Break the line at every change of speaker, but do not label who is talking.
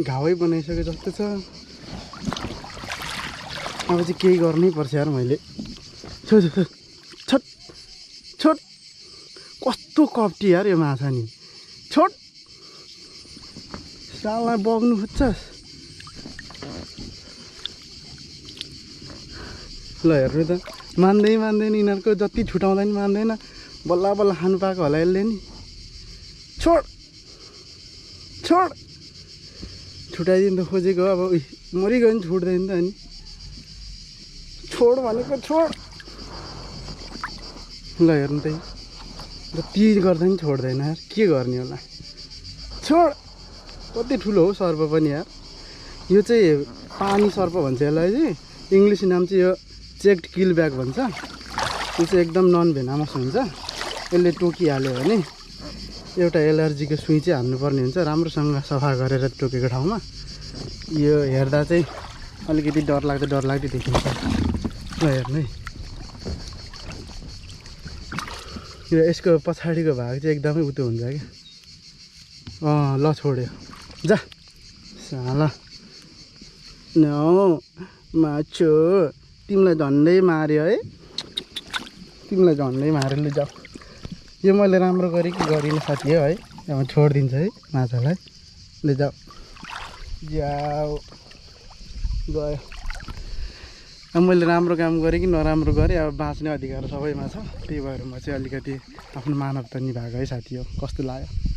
घावै बनाइसके जस्तो छ। अब चाहिँ केही गर्नै पर्छ यार मैले। छोड छोड छोड कस्तो कप्टी यार यो माछा नि। छोड साललाई बग्नु खोज्छस्। ल हेर्नु त मान्दैन यिनीहरूको जति छुटाउँदा नि मान्दैन। बल्ल बल्ल खानु पाएको होला यसले नि। छोड छोड छुटाइदिनु त खोजेको अब मरिगयो नि छुट्दैन त अनि। छोड भनेको छोड। ल हेर्नु त जति गर्दा नि छोड्दैन यार के गर्ने होला। छोड कति ठुलो हो सर्प पनि यार। यो चाहिँ पानी सर्प भन्छ यसलाई चाहिँ। इङ्ग्लिस नाम चाहिँ यो चेक्ड किलब्याक भन्छ। यो चाहिँ एकदम नन भेनामस हुन्छ। यसले टोकिहाल्यो भने एउटा एलर्जीको सुई चाहिँ हान्नुपर्ने हुन्छ राम्रोसँग सफा गरेर टोकेको ठाउँमा। यो हेर्दा चाहिँ अलिकति डरलाग्दो देखिन्छ। ल हेर्नु है यो यसको पछाडिको भाग चाहिँ एकदमै उतो हुन्छ क्या। ल छोड्यो जा साला नो माछो तिमीलाई झन्डै मार्यो है। तिमीलाई झन्डै मारेर ले जाऊ। यो मैले राम्रो गरेँ कि गरिनँ साथी हो है। अब छोडिदिन्छ है माछालाई। ले जाऊ जाऊ गयो। अब मैले राम्रो काम गरेँ कि नराम्रो गरेँ अब बाँच्ने अधिकार सबैमा छ। त्यही भएर म चाहिँ अलिकति आफ्नो मानवता निभाएको है साथी हो। कस्तो लाग्यो।